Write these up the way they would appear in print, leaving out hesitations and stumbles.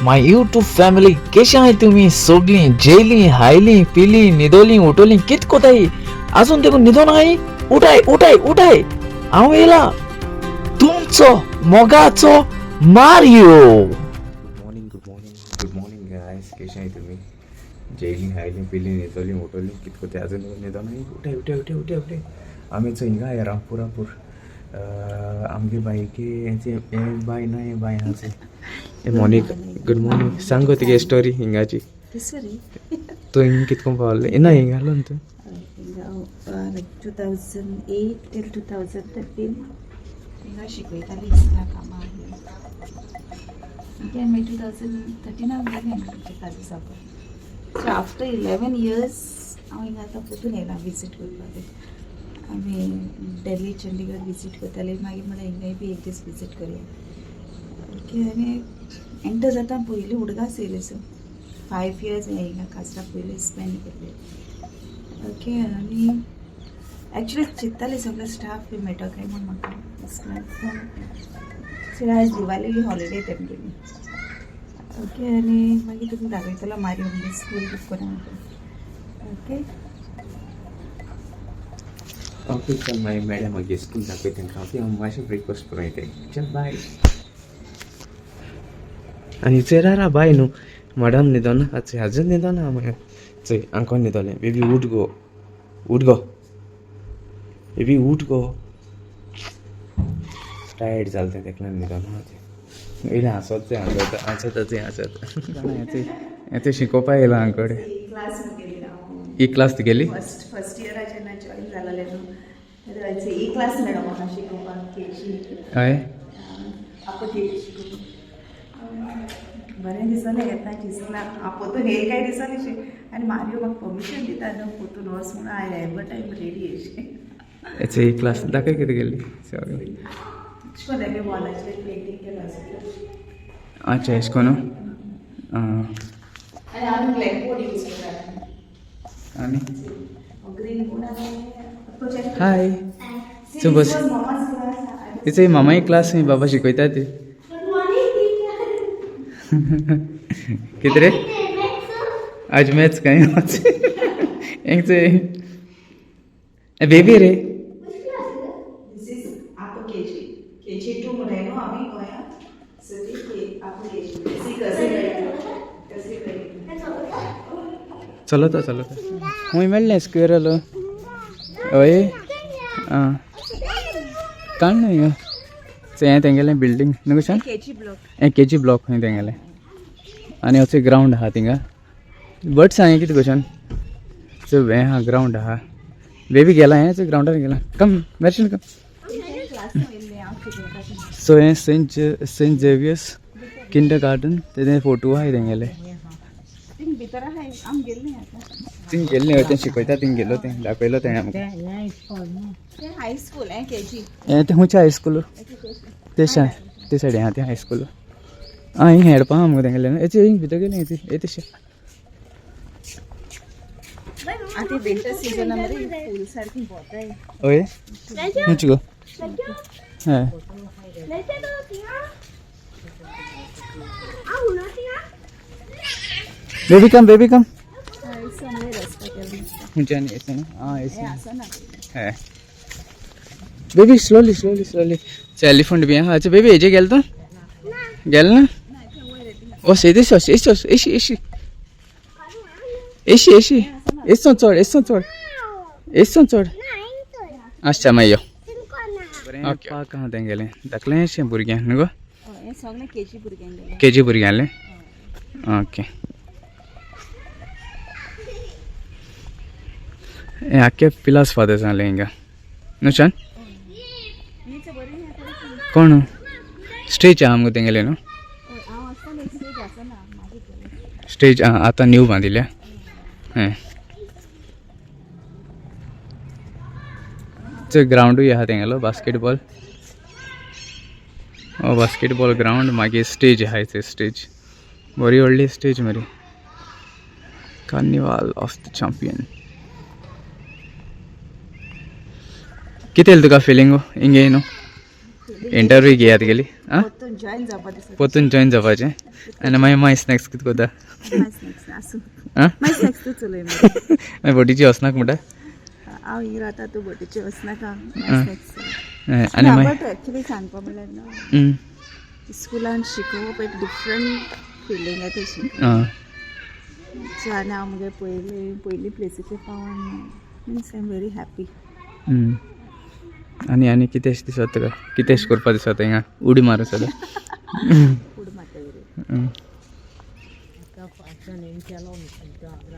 My YouTube family केशे आहाय तुमी सोगलीं जेयलीं हायलीं पिलीं न्हिदोलीं उठोलीं कित कोताय आजून देखून न्हिदोन आहाय उठाय उठाय उठाय हांव येयला तुमचो मोगाचो Mario. Good morning, good morning, good morning guys. केशे आहाय तुमी जेयलीं खायलीं पिलीं न्हिदोलीं उठोलीं कित कोताय आजून न्हिदोन आहाय उठाय उठाय उठाय उठाय उठाय. आमी चोय हिंगा आया रामपूर रामपूर आमगे बायके हें बाय ना हें बाय आहा चोय. Monica good morning. सांग गो तुगे स्टोरी हिंगाची. तूं हिंग कितको पावलें ना हिंगा आलो न्हू तूं? लायक 2008 टील 2013 हिंगा शिकयताली इस्कुला कामां. ओके, मागीर 2013 गेलें तुमच्या काजू साकर. सो आफ्टर 11 इयर्स हांव हिंगा आतां परतून येयलां विजीट करपाक. आमी दिल्ली चंडीगड विजीट करताली, मागीर म्हणलें हिंगाय बी एक दीस विजीट करया. ओके, आनी एंटर जाता पयलीं उडगास येयलें. सो 5 इयर्स हांवें हिंगा काजरा पयलीं स्पेंड केल्ले. ओके, आनी एक्चुली चिंत्ताले सगळे स्टाफ बी मेळटो काय म्हूण म्हाका इस्कुलान, पूण सो आयज दिवाली हॉलिडे तेमगेली. ओके, आनी मागीर तुमी दाखयतलो मारी आमगे स्कूल कितें करून. ओके. ओके, चल मागीर मेळ्या. मागीर स्कूल दाखय तांकां. ओके, हांव मातशें ब्रेकफास्ट करून येताय. चल बाय. आनी चेरारा बाय न्हू मॅडम न्हिदोना चोय, अजून न्हिदोना मागीर चोय आंकोन न्हिदोलें. बेबी उठ गो, उठ गो बेबी, उठ गो. टायर्ड जालें तें, तेका लागून न्हिदोना तें. येयलें हांसत तें, हांसत हांसत तें हांसत. हें तें शिकोवपा येयलां आमकडे. क्लास गेली हांव. ही क्लास तुगेली? फर्स्ट फर्स्ट इयरा जेन्ना जॉईन जालेलें न्हू तेन्ना ही क्लास मेळो म्हाका शिकोवपाक, केजी. हय. आपो केजी शिकोवपाक बरें दिसलें. येता इस्कुलाक हांव पोतून येयल काय दिसलें अशें. आनी मारियो म्हाका परमिशन दिता न्हू पोतून वच म्हणून, I ever time ready अशें. हेचे ही क्लास दाखय कितें गेल्ली सगळी. अशें कोन्न तेगे वॉलाचेर पेंटींग केलो आसता. अच्छा, एश कोन आं. आनी आमी ब्लॅक बोर्ड यूज करता. आनी ग्रीन बोर्ड आनी प्रोजेक्टर. हाय. So बस. हेचे मामाई क्लास खंय बाबा शिकयता ती. कितें रे, आज मॅथ्स काय एक बेबी रे? This is upper KG. KG2 म्हणटाय न्हू आमी गोंयांत, सो ती अपर केजी. सी कसे कसे. चलता चलता. खंय मेळ्ळें स्क्वेरल? हय आं, काड न्हू हिंगा. हें तेंगेलें बिल्डींग न्हू कशें? KG block. हें केजी ब्लॉक खंय तेंगेलें. आनी अशें ग्रावंड आहा थिंगा, बर्ड्स आहा कितें भशेन. सो हें आहा, ग्रावंड आहा. बेबी गेला हें ग्रावंडार गेला. कम मेर्शन कम. सो हें सेंट झेवियर्स किंडर गार्डन, तेजे फोटो आहाय तेंगेले. भितर आहा, आमी गेल्ली आतां. थिंग गेल्ले तें शिकयता, थिंग गेल्लो तें दाखयलो तेणें आमकां. तें हायस्कूल, हें केजी. हें तें खंयचें हायस्कूल? ते ते सायडीन आहा तें हायस्कूल. आं, हिंग हेडपा आहा मुगो तेंगेलें. हेचे हिंग भितर गेलें हेचे तशें. आतां विंटर सिजना मरे फूल सारकी भोंवताय. हय, खंयची गो? हय. Baby come, baby come. खंयच्यान येता न्हू? आं, हें आसा ना. हय baby, slowly slowly slowly. Elephant बी आहा. अच्छा बेबी, हेजे गेल तूं? गेल ना? ओस येस येस येस, एशी एशी एशी एशी, एसो चड, एसो चड, एसो चड. अच्छा, मागीर यो. ओके, पार्क आहा तेंगेलें धाकलेंशें भुरग्यांक न्हू गो? हें सगळें केजी भुरग्यांक गेलें. केजी भुरग्यांलें. ओके, हें आख्खे पिलास फादर जालें हिंगा न्हू शान. कोण स्टेज आहा मुगो तेंगेलें न्हू? हांव आसतना स्टेज आसना, मागीर स्टेज आं आतां न्यू बांदिल्या हें. चोय ग्रावंडूय आहा तेंगेलो, बास्केटबॉल, हो बास्केटबॉल ग्रावंड. मागीर स्टेज आहा थंय, स्टेज बरी व्हडली स्टेज मरे. Carnival of the champion. कितें येयलें तुका फिलींग हिंगे न्हू? इंटरव्यू घेयात गेली. आं, परतून जॉईन जावपा दिसता. परतून जॉईन जावपाचें आनी मागीर मागीर स्नॅक्स कितें करता? मागीर स्नॅक्स आसूं. आं, मागीर स्नॅक्स तूं चलय मरे. मागीर बोटीची वचनाक म्हणटा. हांव हिंग रावता, तूं बोटीचे वचनाका, मागीर स्नॅक्स. आनी मागीर बट एक्चुली सांगपा म्हणल्यार न्हू, स्कुलान शिकोवप एक डिफरंट फिलींग येता शिकोवप. सो आनी हांव मुगे पयली पयली प्लेसीचेर पावन means I am very happy. आनी आनी कितें दिसता तुका? कितें करपा दिसता हिंगा? उडी मारू सदां. उड मारता रे.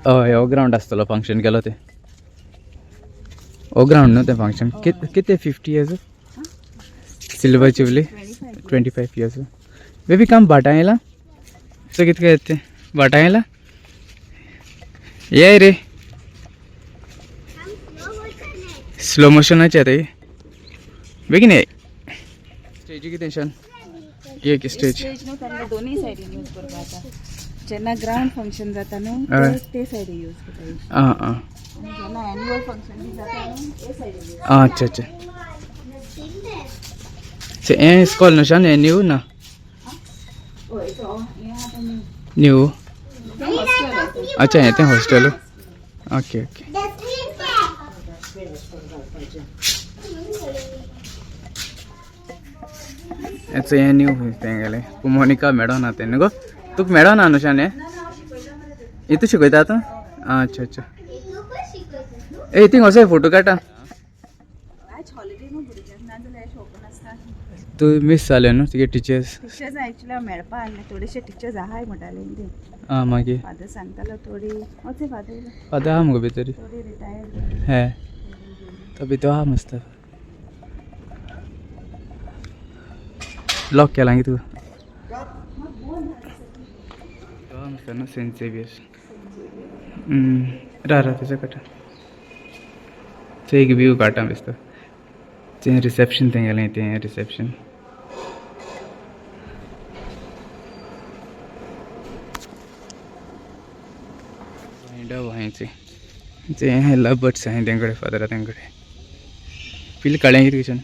हय, हो ग्रावंड आसतलो फंक्शन केलो तें. हो ग्रावंड न्हू तें फंक्शन कितें 50 years silver jubilee? 25. 25 years. Baby काम भाटां येयला सो कितकें येता तें भाटां येयला ये रे. स्लो मोशनाचें रे, बेगीन ये. स्टेजी कितें शन एक स्टेज. स्टेज न्हू तांकां दोनूय सायडीन यूज करपा जाता. जेन्ना ग्रावंड फंक्शन जाता न्हू, हय. ते सायडीन यूज करता. आं आं. आनी जेन्ना एन्युअल फंक्शन बी जाता न्हू, ते सायडीन. आं, अच्छा अच्छा. सो हें इस्कॉल न्हू शान, हें न्यू ना? हय, तो हें आतां न्हू. न्यू. तें हॉस्टेल आसा. अच्छा, हें तें हॉस्टेल. Okay okay. हें हें न्यू तेंगेलें. पूण मोनिका मेळना तें न्हू गो? तुका मेळना न्हू शान हें? हें तूं शिकयता आतां? आं, अच्छा अच्छा. ए, थिंग वचोय फोटो काडटा. आयज हॉलिडे न्हू भुरग्यांक, नाजाल्यार अशें ओपन आसता. तूं मीस जालें न्हू तुगे टिचर्स? टिचर्स एक्चुअली हांव मेळपा आसलें. थोडेशे टिचर्स आहाय म्हणटाले ते. आं, मागीर? फादर सांगतालो थोडी वचे फादर. फादर आहा मुगो भितर. थोडी रिटायर्ड. हे तो भितर आहा मस्त. लॉक केला की तुका मस्त न्हू. सेंट झेवियर्स रा रा तेजो काडटा. एक व्यू काडटा दिसता. तें रिसेप्शन तेंगेलें, तें रिसेप्शन. डब आहाय ते. ते लव बर्ड्स आहाय तेंकडे, फादरा तेंकडे. पील काळें कितें किचन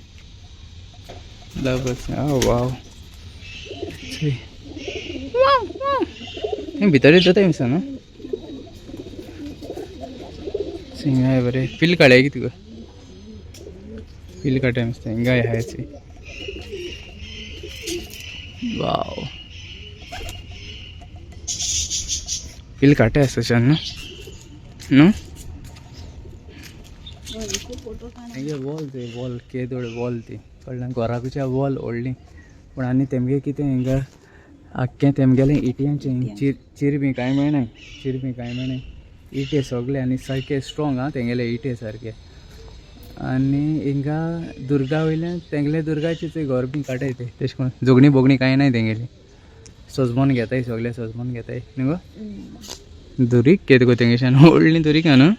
लव बर्ड्स. आह वाव. तें भितर येता दिसता न्हू. हिंगाय बरें पील काळें कितें गो? पील काडटा दिसता. हिंगाय आहाय. वाव, पील काटे आसा शान न्हू न्हू. तेंगे वॉल ते वॉल केदोड वॉल ती कळ्ळें. घराकुच्या वॉल व्हडली पूण आनी तेमगे कितें हिंगा आख्खें तेमगेलें इटयांचें. चिर चिर बी कांय मेळनाय, चिर बी कांय मेळनाय. इटे सगळे आनी सारके स्ट्रॉंग आं तेंगेले इटे सारके. आनी हिंगा दुर्गा वयल्यान तेंगले दुर्गाचे ते घर बी काडटाय ते. तेश कोन जोगणी बोगणी कांय नाय तेंगेली. सजमोन घेताय सगळे, सजमोन घेताय न्हू गो. दुरीग केद गो तेंगेच्यान व्हडली दुरीग आहा न्हू.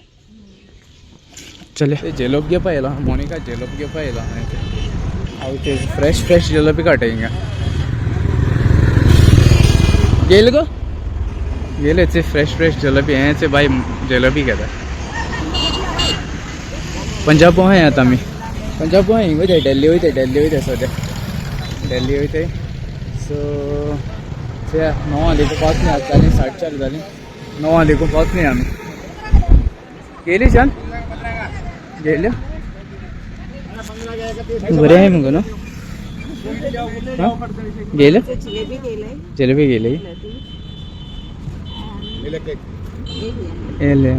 चल, जेलोप घेवपा येयला. मोनिका जेलोप घेवपा येयला. हांव ते फ्रेश फ्रेश जेलोपी काडटा हिंगा. गेले गो गेले ते फ्रेश फ्रेश जलेबी. हें ते बाय जलेबी घेता. पंजाब आहाय आतां आमी. पंजाब आहाय हिंग वयताय, दिल्ली वयताय, दिल्ली वयताय सद्या, दिल्ली वयताय. सो चया, 9 देखून पावतली. आतां जालीं 4:30 जालीं. 9 देखून पावतली आमी. गेली शान गेल्यो. बरें आहे मुगो न्हू. गेले. जिलेबी केलंय. जलेबी गेली. येले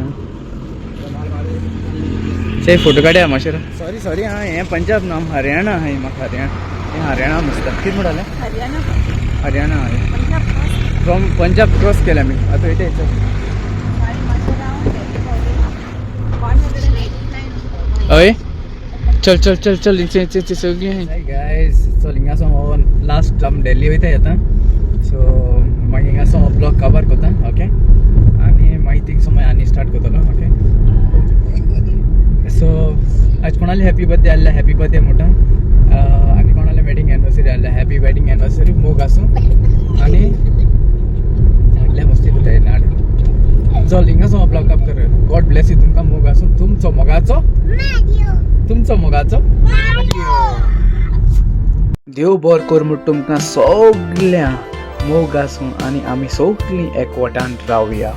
ते फोटो काडया मातशे. Sorry sorry. आं, हें पंजाब ना, हरियाणा आहा. म्हाका हरियाणा, हें हरियाणा मस्त. कितें म्हणटालें? हरियाणा. हरियाणा. पंजाब. फ्रॉम पंजाब क्रॉस केले आमी आतां वयता. 199. हय, चल चल चल चल. इचे इचे सगळीं. गायज, चल हिंगासोन हो लास्ट आमी दिल्ली वयताय आतां. सो मागीर हिंगासोन हो ब्लॉग कवर करता. ओके, आनी मागीर थिंगसोन मागीर आनी स्टार्ट करतलो. ओके, सो आज कोणाले हॅपी बर्थडे आसल्यार हॅपी बर्थडे म्हणटा आनी कोणाले वेडिंग एनिवर्सरी आसल्यार हॅपी वेडिंग एनिवर्सरी. मोग आसूं. आनी हाडल्या मस्ती करताय नाड. चल, हिंगासोन हो ब्लॉग अप कर. गॉड ब्लेस you तुमकां. मोग आसूं. तुमचो मोगाचो, तुमचो मोगाचो. देव बरो कर म्हूण तुमकां सगळ्यां मोग आसूं आनी आमी सगळीं एकवटान रावया.